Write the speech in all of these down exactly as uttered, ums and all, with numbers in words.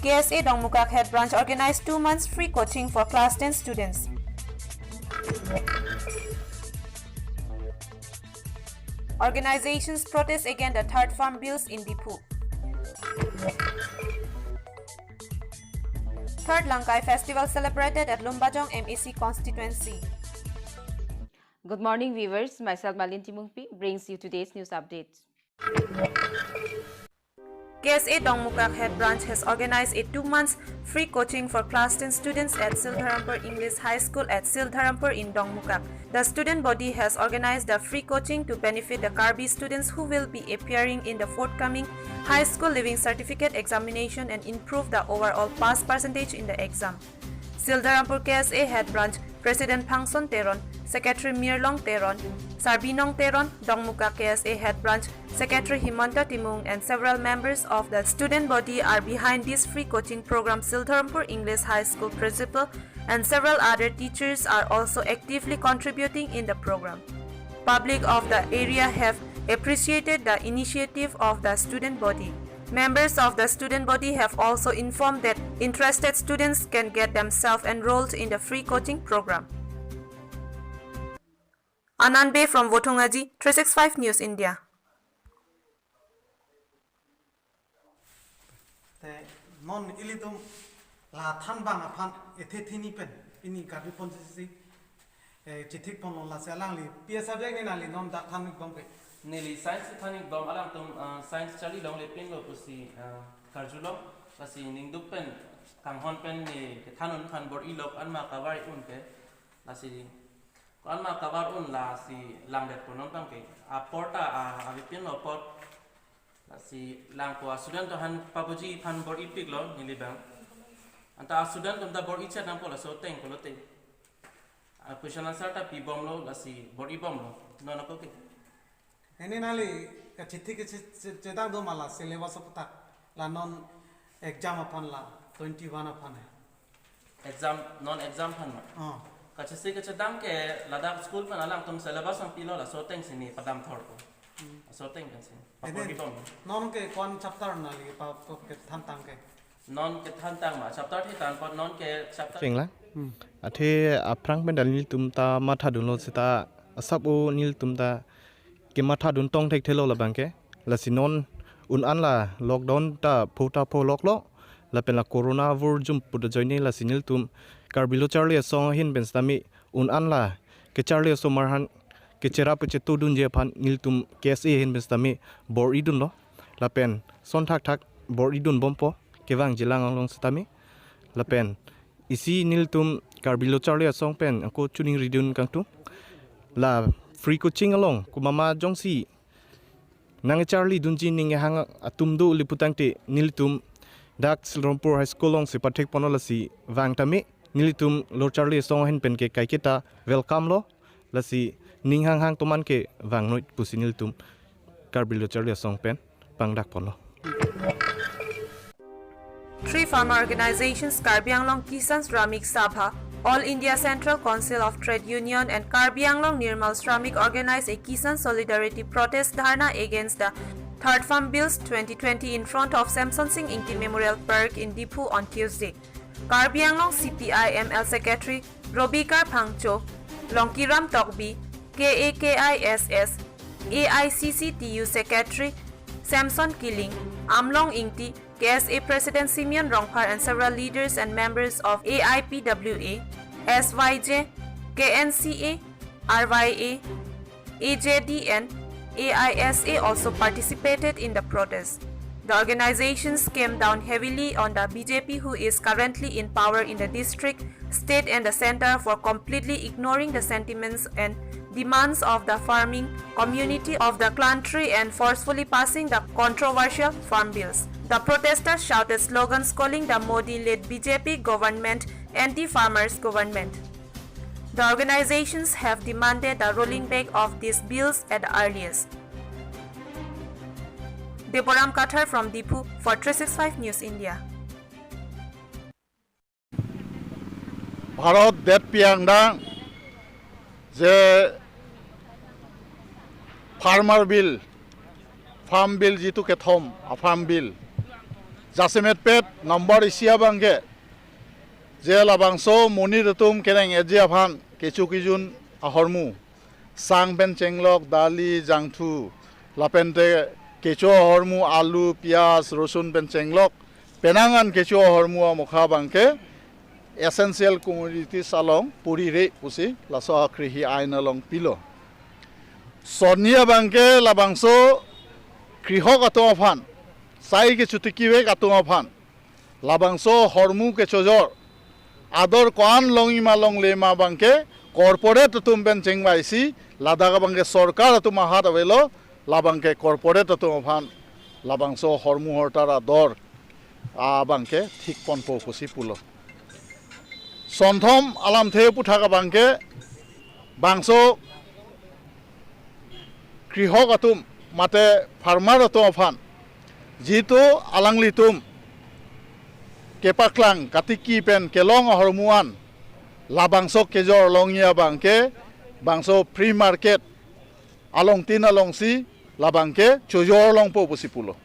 K S A Dongmukak Head Branch organized two months free coaching for class ten students. Organizations protest against the third farm bills in Diphu. Third Langkai Festival celebrated at Lumbajong M A C constituency. Good morning, viewers. Myself, Malin Timungpi, brings you today's news updates. K S A Dongmukak Head Branch has organized a two months free coaching for class ten students at Sildharampur English High School at Sildharampur in Dongmukak. The student body has organized the free coaching to benefit the Karbi students who will be appearing in the forthcoming high school leaving certificate examination and improve the overall pass percentage in the exam. Sildharampur K S A Head Branch President Phangson Teron, Secretary Mirlong Teron, Sarbinong Teron, Dongmukak K S A Head Branch Secretary Himanta Timung and several members of the student body are behind this free coaching program. Sildharampur English High School Principal and several other teachers are also actively contributing in the program. Public of the area have appreciated the initiative of the student body. Members of the student body have also informed that interested students can get themselves enrolled in the free coaching program. Anand Bey from Vothung Aji, three six five News India. Te non ilitum la thanbang aphan ethe thini pen pini karbi ponsi, eh, chithik ponlo, lasi alangli P S R dek ni nangli non dak than bom ke. Neli science than bom, alangtum, ah, science charli longle pinlo pusi, ah, karjulo, lasi ningduk pen kanghon pen ne kethan un aphan bor-i lok anma kavar un ke, lasi ko anma kavar un lasi langdet ponom tang ke. Apor ta, ah, avi pinlo apor. Lasi langpo a student to han pabuji aphan bor-i piklo neli bang. Anta a student atum ta bor-i chet nangpo, laso ateng pulote, a question answer ta pi bomlo, lasi bor-i bomlo. Non ako ke. Ini nangli kachithi ke che-, che-, chedang do ma la syllabus aputhak, la non exam aphan, la twenty-one aphan he. Exam, non exam aphan ma? Oh. Kachisi kachedang ke ladak school pen alangtum syllabus nangpilo, laso ateng si ne padam thorpo. Hmm. Laso ateng pensi. Papor Ede, bibom. Non ke ko-an chapter nangli pa, pa kethan tang ke? Non kethan tang ma chapter thi tang apot non ke chapter. Chenglang. Hmm. Athe aphrang pen ta nelitum ta mathadunlo seta asap o nelitum ta kematha dun tong thekthelo labang ke. Lasi non un-an la lockdown ta pho ta pho loklo. Lapen la corona vur jum pu ajoine lasi nelitum Karbi Lo Charli Asong ahin pen setame un-an la kecharli osomar aphan kecherap kechetudunji aphan nelitum K S A ahin pen setame bor-i dunlo. Lapen son thakthak bor-i dun bompo, kevangjilang along setame. Lapen isi nelitum Karbi Lo Charli Asong pen ako choningri dun kangtung. La free coaching along komat ma jongsi nangcharli dunji ning hang atum do le putangte nelitum dak Sildharampur High School alongsi pathek ponlo, lasi vang tame nelitum Lo Charli Asong ahin pen ke kaiketa welcome lo, lasi ning hanghang toman ke vang noi pusi nelitum Karbi Lo Charli Asong pen pangdak ponlo. Three farmer organizations, Karbi Anglong Kisan Shramik Sabha, All India Central Council of Trade Union and Karbi Anglong Nirmal Shramik organized a Kisan Solidarity Protest Dharna against the Third Farm Bills twenty twenty in front of Semson Sing Ingti Memorial Park in Diphu on Tuesday. Karbi Anglong C P I M L Secretary Robikar Phangcho, Longkiram Tokbi, K A K I S S, A I C C T U Secretary Samson Kiling, Amlong Ingti, K S A President Simeon Rongphar and several leaders and members of A I P W A, S Y J, K N C A, R Y A, A J D and A I S A also participated in the protest. The organizations came down heavily on the B J P, who is currently in power in the district, state and the center, for completely ignoring the sentiments and demands of the farming community of the country and forcefully passing the controversial farm bills. The protesters shouted slogans calling the Modi-led B J P government anti-farmers government. The organizations have demanded the rolling back of these bills at the earliest. Deboram Kathar from Diphu for three six five News India. Bharat দেশ পিয়াংদাং যে ফাৰ্মাৰ বিল, ফাৰ্ম বিল যিটো কেথম, ফাৰ্ম বিল, Jasemetpet number isi abangke, je labangso monit atum kereng eji aphan kecho kejun ahormu, sang pen chenglok, dali, jangthu, lapente kecho ahormu alu, piyaj, rosun pen chenglok, penang an kecho ahormu amokha abangke essential commodities along puri re pusi laso akrihi ain along pilo. Sonni abangke labangso krihok atum aphan, sai kechotikivek atum aphan, labangso ahormu kechojor ador ko-an longji ma longle ma abangke corporate atum pen chengvaisi, ladak abangke sorkar atum ahat avelo, labangke corporate atum aphan labangso ahormu ahortar ador abangke thik ponpo pusi pulo. Sonthom alamthe aputhak abangke bangso krihok atum mate farmer atum aphan jitu alanglitum kepaklang katiki pen kelong ahormu an labangso kejor longji abangke bangso free market alongtin alongsi labangke chojor longpo pusi pulo.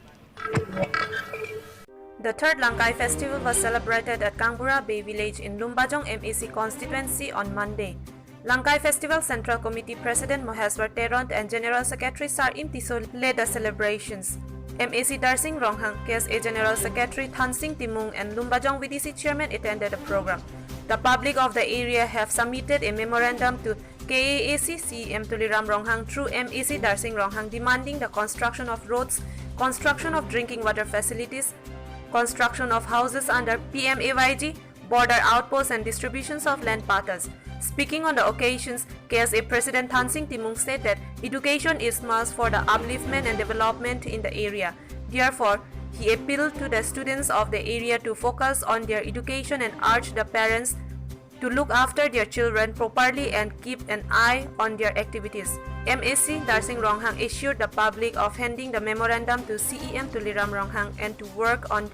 The third Langkai festival was celebrated at Kangbura Bey village in Lumbajong M A C constituency on Monday. Langkai Festival Central Committee President Moheswar Teron and General Secretary Sar-im Tisso led the celebrations. M A C Darsing Ronghang, K S A General Secretary Thansing Timung and Lumbajong V D C Chairman attended the program. The public of the area have submitted a memorandum to K A A C C E M Tuliram Ronghang through M A C Darsing Ronghang demanding the construction of roads, construction of drinking water facilities, construction of houses under P M A Y G, border outposts and distributions of land pattas. Speaking on the occasions, K S A President Thansing Timung said that education is must for the upliftment and development in the area. Therefore, he appealed to the students of the area to focus on their education and urged the parents to look after their children properly and keep an eye on their activities. M A C Darsing Ronghang assured the public of handing the memorandum to C E M Tuliram Ronghang and to work on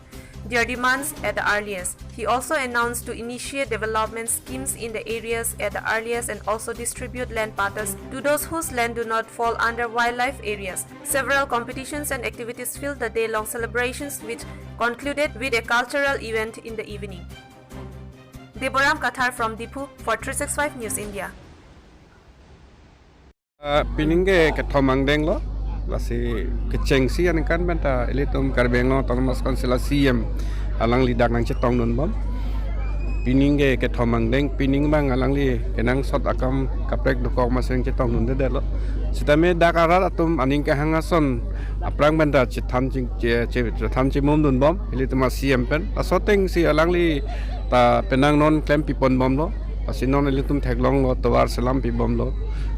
their demands at the earliest. He also announced to initiate development schemes in the areas at the earliest and also distribute land pattas to those whose land do not fall under wildlife areas. Several competitions and activities filled the day-long celebrations, which concluded with a cultural event in the evening. Deboram Kathar from Diphu for three six five News India. Ah, pining ke kethom angdeng lo, lasi kechengsi aningkan pen ta ilitum Karbi Anglong Autonomous Council a C E M alangli dak nangchetongdunbom. Pining ke kethom angdeng, pining abang alangli kenangsot akam kaprek dokok maseng chetongdundedetlo. Sitame dak arat atum aning kehang ason aphrang pen ta chethan ching che che chethan chemumdunbom ilitum a C E M pen. Laso atengsi alangli ta penang non klempiponbomlo. Lasi non ilitum theklonglo, tovar selam pibomlo.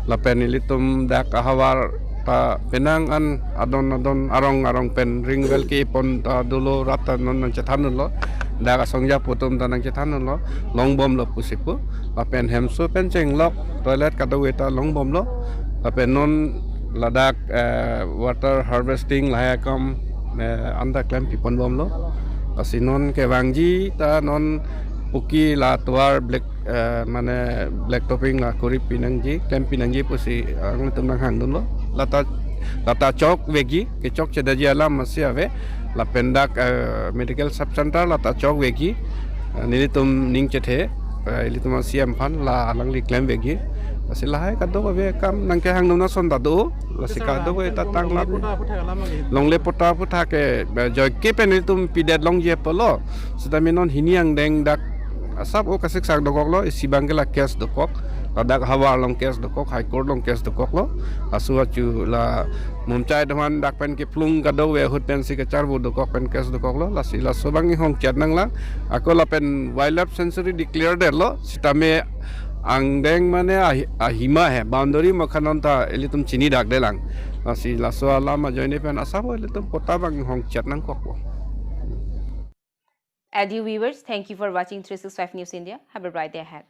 Lapen ilitum dak ahavar ta penang an adon adon arong arong pen ring well kepon ta dolo, rat ta non nangchethandunlo. Dak asongja atum ta nangchethandunlo. Longbomlo pusi pu. Lapen hemso pen chenglok, toilet kadokave ta longbomlo. Lapen non ladak, eh, water harvesting lahai akam, eh, anta klempiponbomlo. Lasi non kevangji ta non puki la tovar black, eh, mane black topping la kori pinangji, klem pinangji pusi alangtum nanghangdunlo. Lata, lata chokvekji, kechokchedetji alam masi ave. Lapen dak, eh, medical sub center lata chokvekji, eh, nelitum ning chethe, eh, ilitum a C E M aphan la alangli klemvekji. Lasi lahai kadokave akam nangkehangdun ason ta do. Lasi kadokave ta tanglam. Longle patta aphuthak ke, eh, joike pen ilitum pidet longji apotlo. Sitame non hini angdeng dak asap o kasiksak dokoklo, isi abangke la case dokok. Ladak havar along case dokok, High Court along case dokoklo. Laso achu la Mumchai dohan dak pen kephlung kadokave ahut pensi kacharvo dokok pen case dokoklo. Lasi laso abang inghongchet nanglang. Ako lapen wildlife sanctuary declare detlo. Sitame angdeng mane ahi- ahima he, boundary mokhanon ta ilitum chinidakdelang. Lasi laso alam ajoine pen asap o ilitum patta abang inghongchet nangkokpo. Adieu viewers, thank you for watching three six five News India. Have a bright day ahead.